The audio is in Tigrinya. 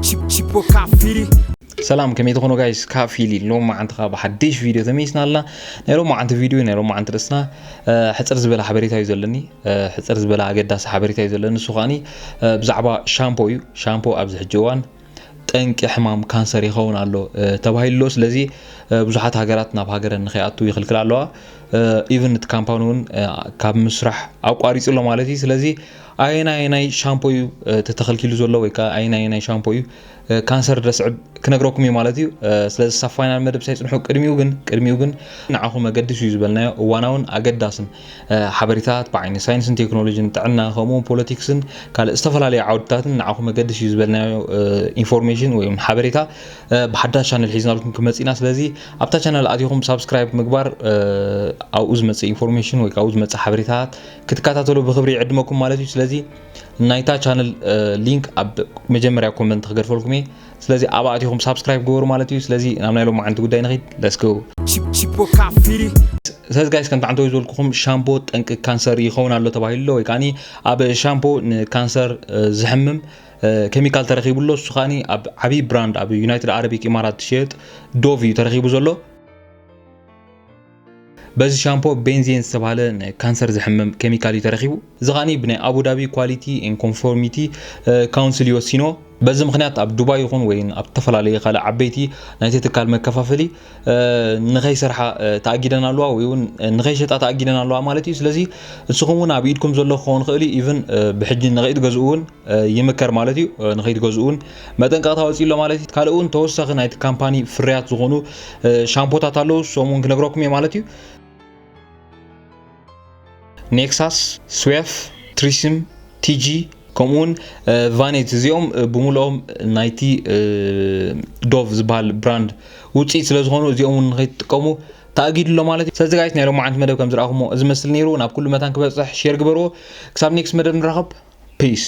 Chip- Chipo Kafiri. ሰላም፣ ከመይ ትኾኑ ጋይስ? ካፊሊ ሎም መዓንቲ ኸዓ ብሓድሽ ቪድዮ ተመይስና ኣለና። ናይ ሎም መዓንቲ ቪድዮ፣ ናይ ሎም መዓንቲ ርእስና ሕፅር ዝበለ ሓበሬታ እዩ ዘለኒ። ሕፅር ዝበለ ኣገዳሲ ሓበሬታ እዩ ዘለኒ። ንሱ ከዓኒ ብዛዕባ ሻምፖ እዩ። ሻምፖ ኣብዚ ሕጂ እዋን ጠንቂ ሕማም ካንሰር ይኸውን ኣሎ ተባሂሉ ኣሎ። ስለዚ ብዙሓት ሃገራት ናብ ሃገረን ንኸይኣቱ ይኽልክል ኣለዋ። ኢቨን እቲ ካምፓኒ እውን ካብ ምስራሕ ኣቋሪፁ ኣሎ ማለት እዩ። ስለዚ ኣየናይ ኣየናይ ሻምፖ እዩ ተተኸልኪሉ ዘሎ ወይ ከዓ ኣየናይ ኣየናይ ሻምፖ እዩ ካንሰር ደስዕብ ክነግረኩም እዩ ማለት እዩ። ስለዚ ሳብ ፋይናል መደብ ሳይፅንሑ ቅድሚኡ ግን ቅድሚኡ ግን ንዓኹም መገድስ እዩ ዝበልናዮ እዋናውን ኣገዳስን ሓበሬታት ብዓይኒ ሳይንስን ቴክኖሎጂን ጥዕና ከምኡውን ፖለቲክስን ካልእ ዝተፈላለዩ ዓውድታትን ንዓኹም መገድስ እዩ ዝበልናዮ ኢንፎርሜሽን ወይ ሓበሬታ ብሓዳሽ ቻነል ሒዝናልኩም ክመፅና። ስለዚ ኣብታ ቻነል ኣቲኹም ሳብስክራይብ ምግባር ኣብኡ ዝመፅእ ኢንፎርሜሽን ወይ ካብኡ ዝመፅእ ሓበሬታት ክትከታተሉ ብክብሪ ይዕድመኩም ማለት እዩ። ስለዚ ናይታ ቻነል ሊንክ ኣብ መጀመርያ ኮመንት ክገድፈልኩም እየ። ስለዚ ኣብ ኣቲኹም ሳብስክራይብ ግበሩ ማለት እዩ። ስለዚ ናብ ናይ ሎም መዓንቲ ጉዳይ ንኺድ። ለስኩ Chip- Chipo Kafiri. ስለዚ ጋይስ ከምቲ ዓንተወይ ዝበልኩኹም ሻምፖ ጠንቂ ካንሰር ይኸውን ኣሎ ተባሂሉ ኣሎ ወይ ከዓኒ ኣብ ሻምፖ ንካንሰር ዝሕምም ኬሚካል ተረኺቡ ኣሎ። እሱ ከዓኒ ኣብ ዓብዪ ብራንድ ኣብ ዩናይትድ ዓረቢክ ኢማራት ዝሸየጥ ዶቭ እዩ ተረኺቡ ዘሎ። በዚ ሻምፖ ቤንዜን ዝተባህለ ንካንሰር ዝሕምም ኬሚካል እዩ ተረኺቡ። እዚ ከዓኒ ብናይ ኣቡዳቢ ኳሊቲ ኤን ኮንፎርሚቲ ካውንስል እዩ ወሲንዎ። በዚ ምኽንያት ኣብ ዱባይ ይኹን ወይ ኣብ ዝተፈላለዩ ካልእ ዓበይቲ ናይቲ ትካል መከፋፈሊ ንኸይሰርሓ ተኣጊደን ኣለዋ ወይ እውን ንኸይሸጣ ተኣጊደን ኣለዋ ማለት እዩ። ስለዚ ንስኹም እውን ኣብ ኢድኩም ዘሎ ክኸውን ክእል እዩ። ኢቭን ብሕጂ ንኸይትገዝኡ እውን ይምከር ማለት እዩ። ንኸይትገዝኡ እውን መጠንቀቕታ ወፂኡ ኣሎ ማለት እዩ። ካልእ እውን ተወሳኺ ናይቲ ካምፓኒ ፍርያት ዝኾኑ ሻምፖታት ኣለዉ፣ እሶም እውን ክነግረኩም እየ ማለት እዩ። ኔክሳስ፣ ስዌፍ፣ ትሪስም፣ ቲጂ ከምኡውን ቫኔት እዚኦም ብሙሉኦም ናይቲ ዶቭ ዝበሃል ብራንድ ውፅኢት ስለ ዝኾኑ እዚኦም እውን ንኸይትጥቀሙ ተኣጊዱ ኣሎ ማለት እዩ። ስለዚ ጋይስ ናይ ሎማዓንቲ መደብ ከም ዝረኣኹሞ እዚ መስል ነይሩ። ናብ ኩሉ መታን ክበፅሕ ሼር ግበርዎ። ክሳብ ኔክስት መደብ ንራኸብ። ፒስ።